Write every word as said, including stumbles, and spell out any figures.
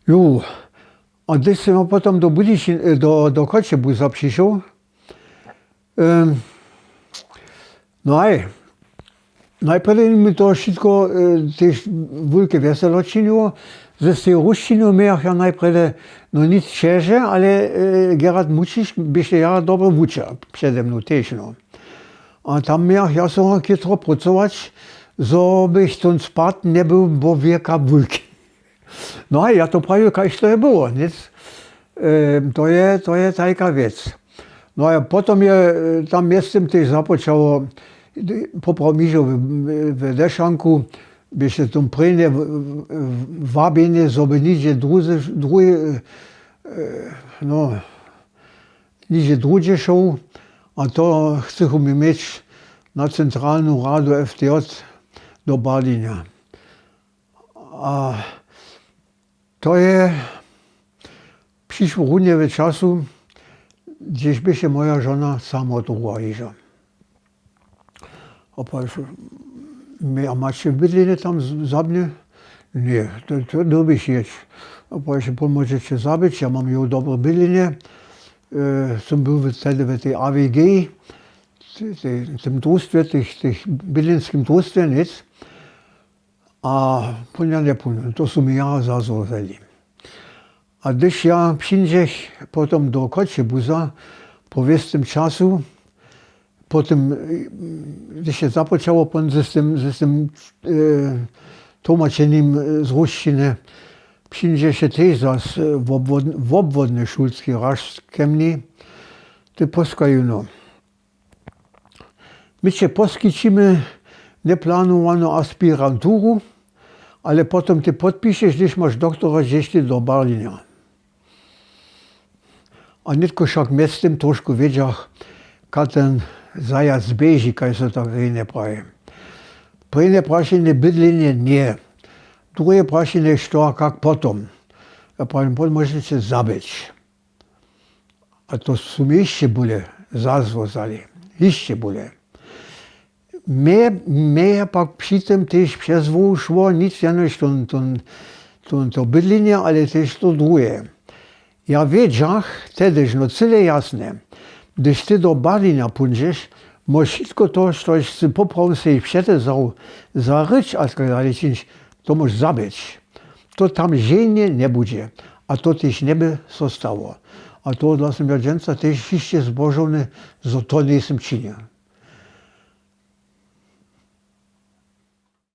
Jo. A hdyž sym ja potom do budyšin do do choćebuza přišoł, no haj, najprjedy mi to wšitko tež wulke wjeselo činiło. Ze steju rusćinu mějach ja najprjedy no nic ćeže, ale gerard mućiš běše jara dobry wučer, přede mnu tež no. A tam mějach ja so chytro prócować, zo bych tón spad njebył bowěka wulki. No a ja to prajił kaž to je było nic. To je to je tajka wěc. No a potom je tam mjeztym tež započało, poprawom hižo w dešanku běše tom prěnje wabjenje zo by nihdźe druhe no nihdźe druhdźe šoł. A to chcychu mi měć na centralnu radu f t j do barlinja. A to je přišło runje w času, hdźež běše moja žona samo druha hižo. A prajiš, my a maće bydlenje tam? Zabnje? Ně, to dyrbiš jěć. A prajiš, pón móžeće zabyć, ja mam jow dobre bydlenje. Sym był tehdy w tej a w g, tym drustwje, tych bydlenskim drustwje nic. A pón ja njepón to su mi jara zazwozeli. A hdyž ja přińdźech potom do choćebuza, po wěstym času, po tym hdyž je započało pón z tym z tym tłómačenim z rusćiny, přińdźeše tež zas wobwodny šulski rašt ke mni. Ty poskaju no, my će poskićimy njeplanowanu aspiranturu, ale potom ty podpišeš hdyž maš doktora dźeš ty do barlinja. A nětko wšak mjeztym trošku wědźach, kad ten zajac běži, kaž so tak rjenje praji. Prěnje prašenje bydlenje ně. Druhe prašenje što a kak potom? Ja prawjim pón móžeće zabyć. A to su mi hišće bóle zazwozali. Hišće bóle. Mje je pak při tym tež přezwoł šło nic jenož to bydlenje ale tež to druhe. Ja wědźach tedyž no cyle jasnje, hdyž ty do barlinja póńdźeš, móš wšitko to štož sy poprawom sej přetezał, za ryć a tak dalej čińć, to móš zabyć. To tam ženje njebudźe. A to tež njeby so stało. A tohodla sym ja dźensa tež hišće zbožowny, zo to njejsym činił.